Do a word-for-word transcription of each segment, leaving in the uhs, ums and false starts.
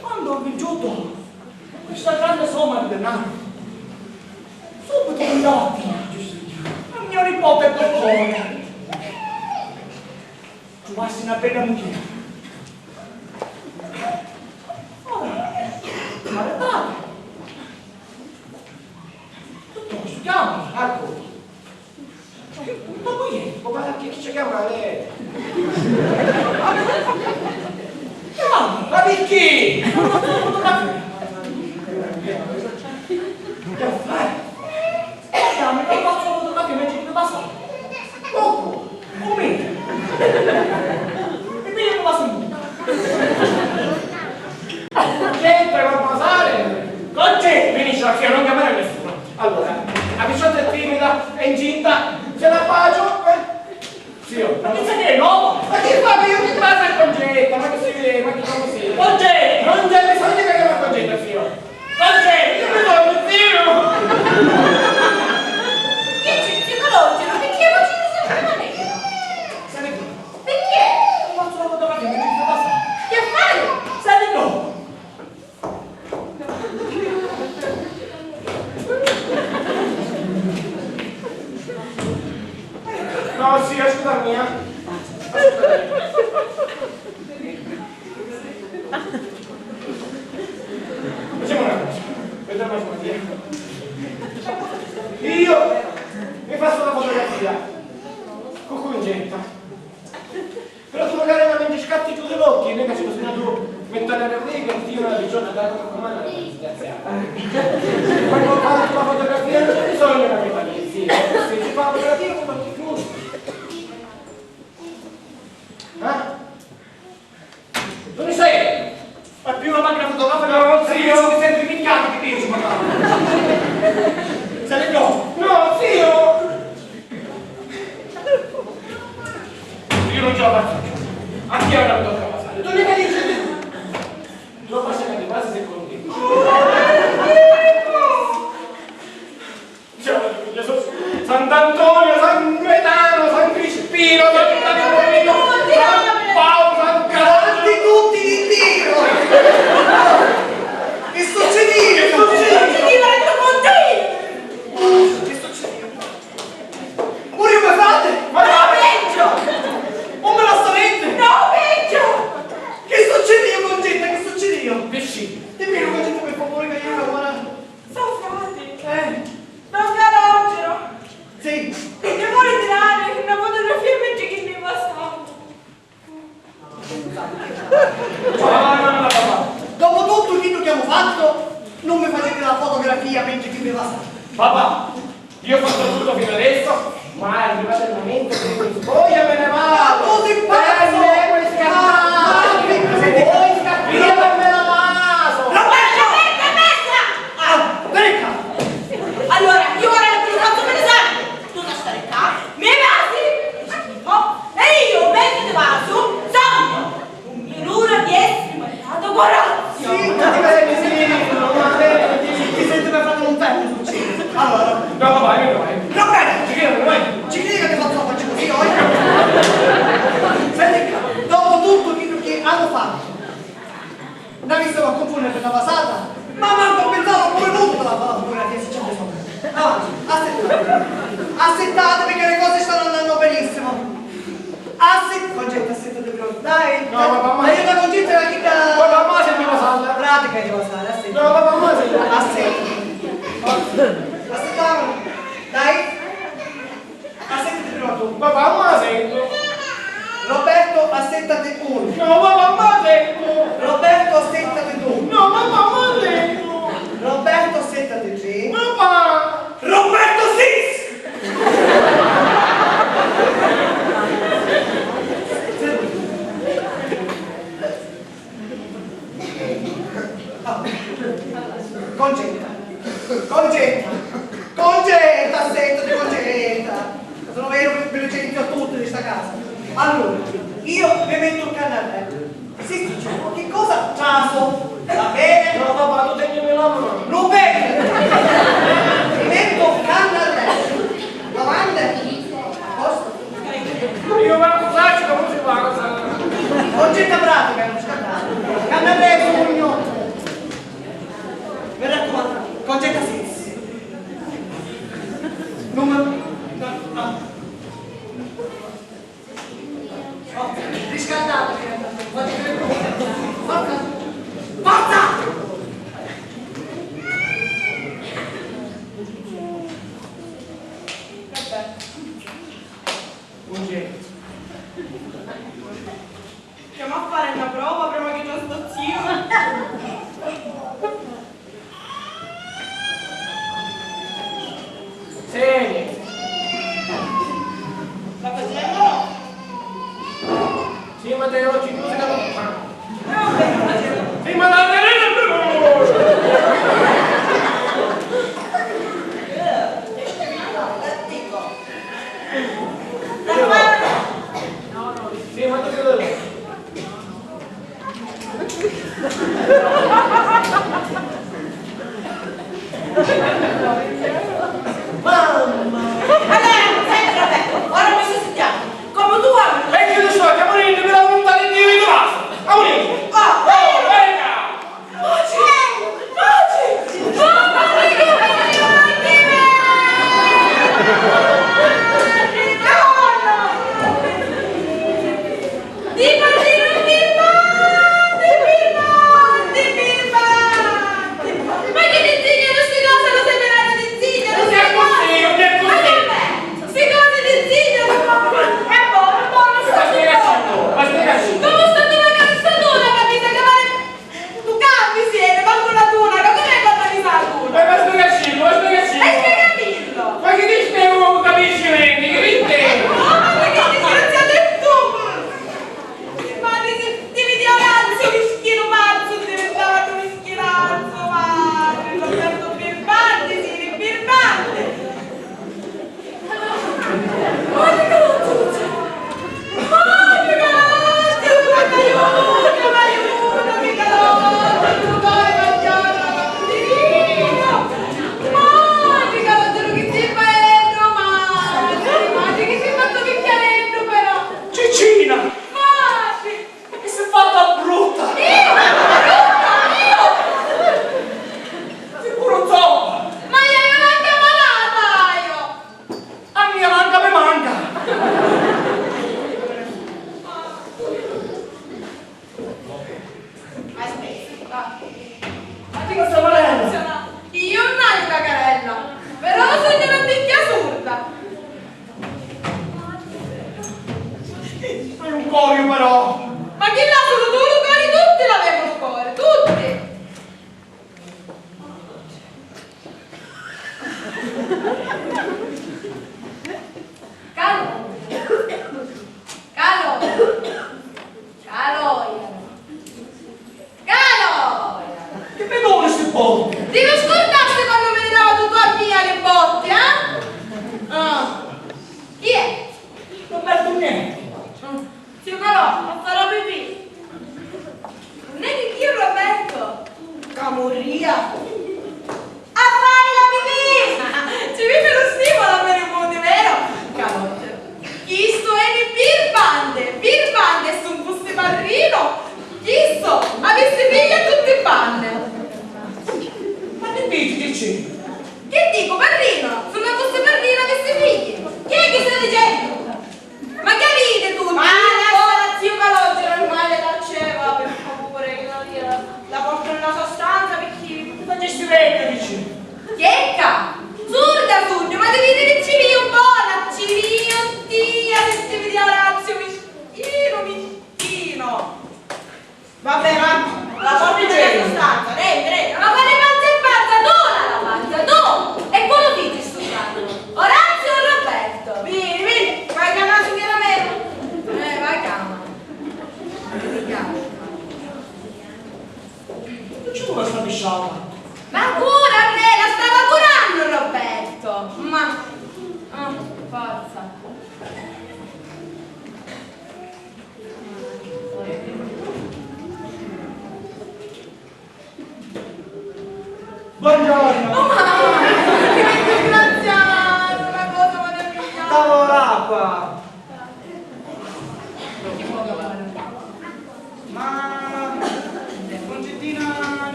Quannu ho vinciuto questa grande somma di denaro, subito andavo a piangere a mio nipote Boccone. Truvassi una bella mugghiera. Ora, maritata. Tutto questo chiama, ecco. Ma poi, ma che ci chiama lei? Ma, ma perché? Non ho fatto fotografia. Che fai? E dammi, non faccio fotografia, mi ci basta. Poco, un metro. E mi non basta nulla. Gente, non basare! Concè, finisci la fine, non chiamare nessuno. Allora, la picciotta è timida, è incinta, se la bacio, eh? Zio, ma chi sa che è nuovo? Ma chi fa? Ma io che passa a Concetta? Ma che si vede? Ma chi sono così? Concè! Non c'è bisogno che chiami a Concetta, zio. Concè! Che bisogno, zio? Chi c'è, psicologico? Perché non ci sono sempre? Senti tu. Perché? Ho fatto la fotografia, mi ci basta. Che fai? Senti tu. No, sì, ascolta mia. Ascolta mia. Facciamo una cosa. Vediamo una cosa. Io mi faccio la fotografia. Con Concetta. Però tu magari la mente scatti, chiudi l'occhi, non è che ci sono tu, metti la riga, tira la picciotta da una mano, disgraziata. Quando fai la fotografia non c'è bisogno che mi fai, sì, se ci fa la fotografia con l'occhi chiusi. Eh? Dove sei? Ma più la macchina fotografica, no, zio. Mi sento minchiato che dici, ma sei no? No, zio! Io non ce la faccio più. A chi ora mi tocca passare? Tu mica dici tu. Troppo scena di quasi secondi. Gesù, Sant'Antonio, San Gaetano, San Crispino, San Caterino, San Paolo, San Carlo. Tutti di Dio! Che succedeva? Che succedeva? Che succedeva? Muriu me frate! Ma no, peggio! Un me lo sapete! No, peggio! Che succedeva, Concetta? Che succedeva? Vesci. Dimmi, Concetta, per favore, che io ora... So frate! Eh! Non calogero! Sì! Ti vuole tirare una fotografia mentre che ne passavo? Dopo tuttu chiddu chi avemu fattu, nun mi faciti la fotografia mentri chi mi passa. Papà, io ho fatto tutto fino adesso, ma è arrivato il momento che mi spoglio e me ne vado. Ma tu sei pazzo! Per me vuoi scappare? Ah, vuoi scappare? Io non me la vaso! Roberto! Ah, venga! Allora, io ora non ti faccio pensare! Tu da stare qua, mi vasi! Schifo! E io, mentre ti vaso, sogno! Non mi lura di essere maritato con Orazio! Sì, ti vedi, sì, ma vedi, ti senti per fare un tempo, succede. Allora, no, vai, vai, vai. No, bene, ci credo, vai. Ci credi che ti faccio la faccia così, oi? Senti, dopo tutto quello che hanno fatto, N'avissemu a cunfùnniri pi na vasata? Ma mancu pinsava puru nuddu la fa la fotografia si c'è bisogno. Avanti, assettate. Assettate perché le cose stanno andando benissimo. Asset-, Concetta, assettati pronto. Dai, no, ma mamma, aiuta Concetta a chidda. Ma mamma, senti la vasata. Pratica di vasata, assettati. No, ma mamma, senti. Assettati. Assettati. Dai. Assettati prima tu. Papà, ma sento. Roberto, assettati uno. No, papà, ma sento. Roberto, assettati due. No, papà, ma sento. Roberto, assettati tre. Papà. Roberto, six! Concetta. Concetta. Concetta, assettati, Concetta. Sono vero che mi licenzio tutti di sta casa. Allora, io mi metto il cannarello. Sì, sì, certo. Che cosa? Caso. Va bene? No, papà, tu tenimi la mano. Non bene. Mi metto il cannarello. Avanti. A posto? Sì, ma la Mamma! Allora, senti, Roberto, ora mi sto studiando. Come tu vuoi? E chi lo so, che morire per la volontà di Dio, io basta. Amore! Oh, oh, venga! Pace! Pace! Mamma mia, che bello! Madonna! Di Martino, di Marti, di Marti, di Marti. Ma chi ti insignanu sti cosi, lu seminariu ti insignanu sti cosi? Non è così, non è così. Ma vabbè, sti cosi ti insignanu, ma è buono, è buono, sta buono. Ma spiegaci, ma spiegaci. Comu sta tunaca, sta tunaca, mi sa ca vale, tu cambi, sì, e mancu la tunaca, come hai fatto a fare la tunaca? Eh, ma spiegaci, ma spiegaci. E spiegamillo. Ma chi ti spiego, non capisci niente, che vedi? Eh, no, ma che disgraziato è tu? Ma ti, ti vidi Orazio, mischinu pazzu, diventava un mischinazo, ma Roberto birbante, sì, birbante. Ma ti conosco, ma ti conosco, ma ti aiuto, ma aiuto, mi conosco, tu vuoi mangiare, ma ti dico, ma ti conosco che ti fai domani, ma ti che si è fatto picchiaretto però. Ciccina! Ma sì! Ma che si è fatta brutta! Io? Brutta? Io? Sicuro zoppa! Ma io non ho manca malata, io! A mia manca mi manca! Aspetta. Ma ti cosa voleva? Io non ho una carella, però sono una vecchia sorda. Hai un cori, però! Ma chi l'ha solo tu lu cori? Tutti l'avemu lu cori, tutti! Calò! Calò! Calò! Calò! Che mi doni sti botti? Ti lu scurdasti quannu mi li dava tu a mia li botti, eh? Ah. Chi è? Non perdo niente. Zio Calò, a fare la pipì. Non è che chi Roberto? Camurria. A fare la pipì! Ci vide lo stimolo per i punti, vero?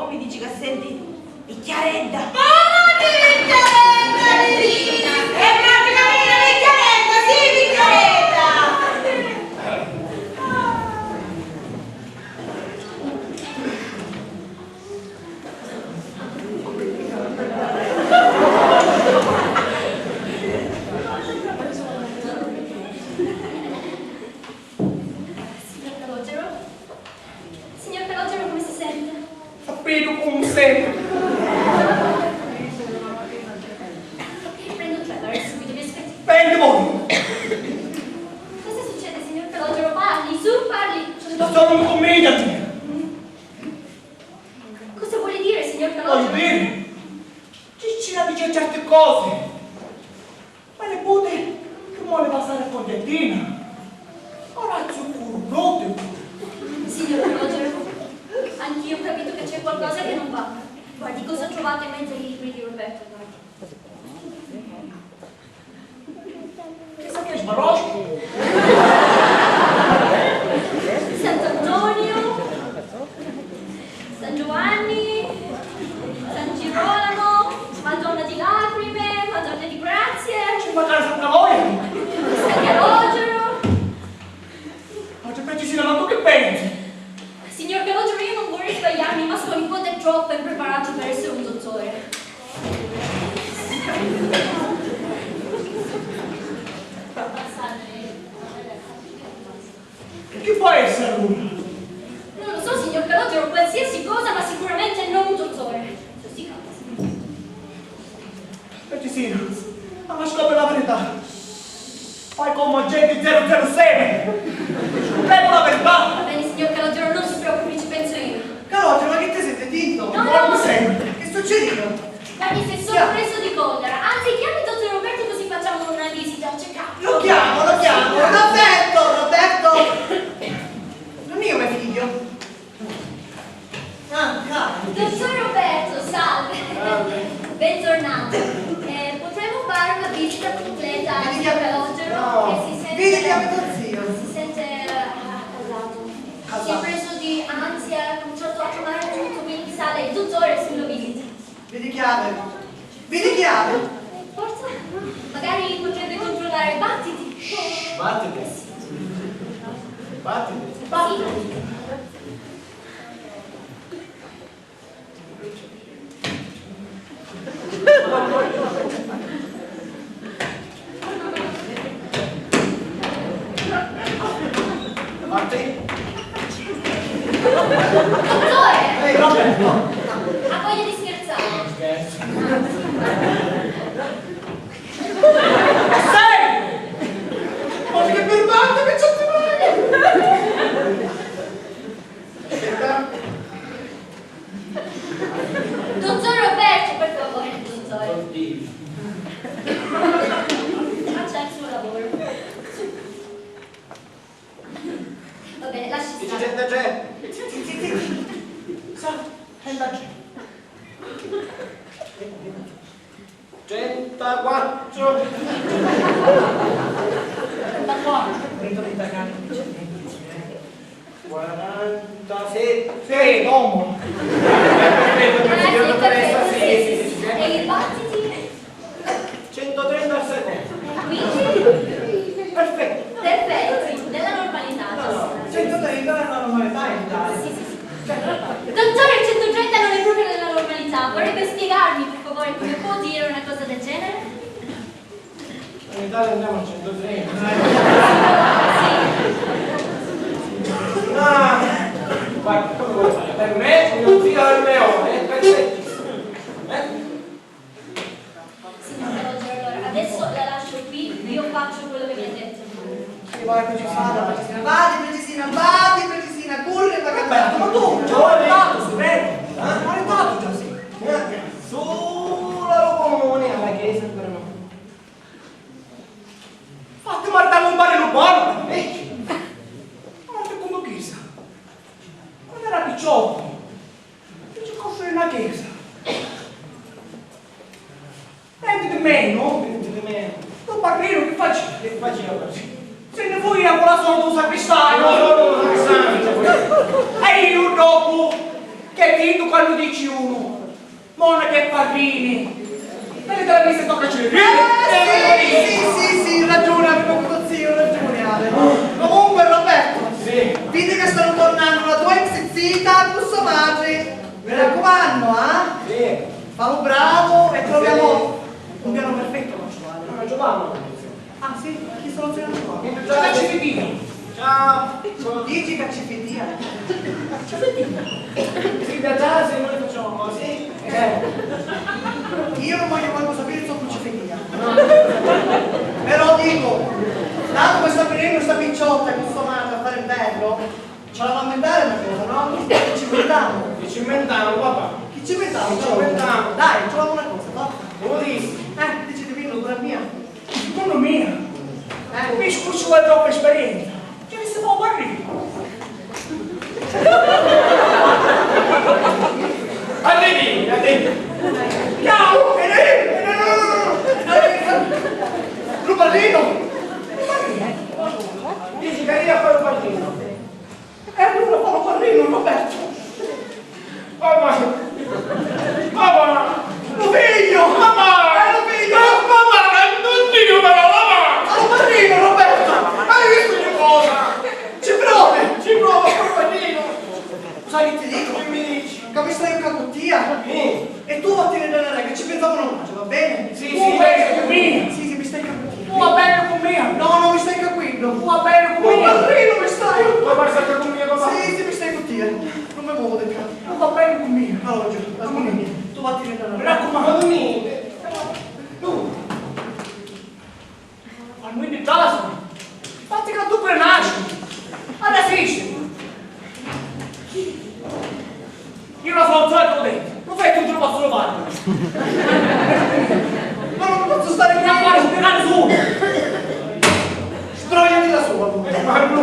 Mi dici ca senti picchiaredda. Mamma, picchiaredda, Regina! E matti ca mi veni picchiaredda, sì, picchiaredda! Signor Calogero? Signor Calogero, come si sente? Sapete come sento? Prendo tre per subito, mi aspetti. Prendi voi! Cosa succede, signor Calogero? Parli, su, parli. Sono un comediante. Cosa vuole dire, signor Calogero? Voglio dire, ci, ci la dice certe cose. Ma nipute, chi vuole passare a contadina? Orazio Curruti. Signor Calogero, anch'io ho capito che c'è qualcosa che non va. Guardi cosa ho trovato in mezzo ai libri di Roberto, guardi. Chissà che sbarosco! Sant'Antonio, San Giovanni, San Girolamo, Madonna di Lacrime, Madonna di Grazie, ci manca San Calogero! San Calogero. Ma c'è Francesina, ma tu che pensi? Signor Calogero, io non vorrei sbagliarmi, ma suo nipote è troppo impreparato per essere un dottore. E chi può essere allora? Non lo so, signor Calogero, qualsiasi cosa, ma sicuramente non un dottore. Così. Francesina, ma scopri la verità. Fai come agente zero zero sei. Scopri la verità. Va bene, signor Calogero, non si preoccupi, ci penso io. Calogero, ma chi ti senti tinto? No, no. Che succede? Guardi, si è solo preso di collera. Anzi, chiami il dottor Roberto così facciamo una visita. C'è caldo. Lo chiamo, lo chiamo. Roberto, Roberto. Non è mio figlio. Ah, ah. Dottor Roberto, salve. Salve. Bentornato. Eh, potremmo fare una visita completa al signor Calogero, che si sente, vedi che abito zio. Si sente, eh, a casa. Casa. Si è preso di ansia, ha cominciato a tremare tutto, quindi sale il dottore se lo visita. Vedi chi havi? Vedi chi havi? Forza, magari potrebbe controllare i battiti. Shh, battiti? Eh, sì. Battiti? Battiti. Dottore! Ehi, Roberto! Ha voglia di scherzare? Scherzo. Sei! Ma che birbante che c'è ti vuoi? Dottor Roberto, per favore, dottore. Oddio. Faccia il suo lavoro. Va bene, lasci stare. Centotré. Sa, centotré. Trentaquattro. Trentaquattro. Quarantasette. Sì, domo. Grazie, perfetto, sì, sì, sì. E i battiti? Centotrenta al secondo. Quindi? Perfetto. Perfetti, nella normalità. No, no, centotrenta nella normalità è in Italia. Sì, sì, sì. Dottore, il centotrenta non è proprio nella normalità. Vorrebbe spiegarmi, per favore, come può dire una cosa del genere? In Italia andiamo a centotrenta. Ah, guarda, come vuoi fare? Per me, mio zio è il leone, è perfettissimo. Eh? Signor Calogero, allora, adesso la lascio qui, io faccio quello che mi ha detto. Sì, vai, Precisina, Precisina, vadi, Precisina, vadi, Precisina, curri, va. Roberto, ma tu non hai notato, vero? Eh? Non hai notato, Giuseppe? Eh, solo lo comune alla chiesa, però. Fatti mardari un pari lu buono, vecchio. Ma non ti conto chissa. Quando era picciotto, fece costruire una chiesa. Niente di meno. Niente di meno. Sto parrino che faceva? Che faceva? Se ne fuia con la solda un sagristano. Con la solda un sagristano. E io dopo che ti Senti quannu dici unu, monachi e parrini. Vedi la missa tocca ci. Eh, sì, sì, sì, sì, ragiuni, amicu mio, zio, ragiuni, Ale. Comunque, Roberto, sì, vidi ca stanu tornannu la tua ex zita cu so matri. Mi raccumannu, ah? Sì. Fa lu bravu e trovi amò un pianu perfettu, ma ci voli. Ma ci voli. Ah, sì? Chi sono zio Antonio? Ciao, Cifitino. Ciao. Dici ca ci fidia? Ci fidia? Sì, da casa noi facciamo così. Eh. Io non voglio manco sapere ciò che ci fidia. Però dico, dato che sta venendo sta picciotta e sto matri a fare il bello, ci la va a inventare una cosa, no? Che ci inventiamo? Che ci inventiamo, papà? Che ci inventiamo? Ci inventiamo. Dai, troviamo una cosa, no? Come dici? Eh, dici, dimmi, pure a mia. Secondo me, eh, mi scusi la troppa esperienza. Ci avessi poco a ridere. Arrivi, arrivi. Ciao, eh, eh, eh, eh, eh, eh. Lu parrinu. Dici che io a fare lu parrinu. E allura fa lu parrinu, Roberto. Mamma! Mamma! Lu figghiu! Mamma! È lu figghiu! Mamma! Oddio, però, mamma! Fa lu parrinu, Roberto! Hai visto che cosa? Ci provi! Ci provo, fa lu parrinu! Sai che ti dico? Che mi dici? Che mi stai in caputia? Sì. E tu vattene da Nana, che ci pensiamo noi, va bene? Sì, sì, pensa cu mia. Sì, sì, mi stai capendo. Tu va bene cu mia. No, no, mi stai capendo. Tu va bene cu mia. Padrino, mi stai. Ma guarda che cu mia, papà. Sì, sì, mi stai cu tia. Non mi muovo da qua. Tu va bene cu mia. Allora, Giulia, ascolta, tu vattene da Nana. Mi raccomando. Tu. Quannu iddi trasunu, fatti ca tu prenasci, arrasisci. Io la so, non so, te lo detto, non fai tutto, non posso farlo. Ma non posso stare qui a fare sperare solo. Sbroglia di la sua. Ma no.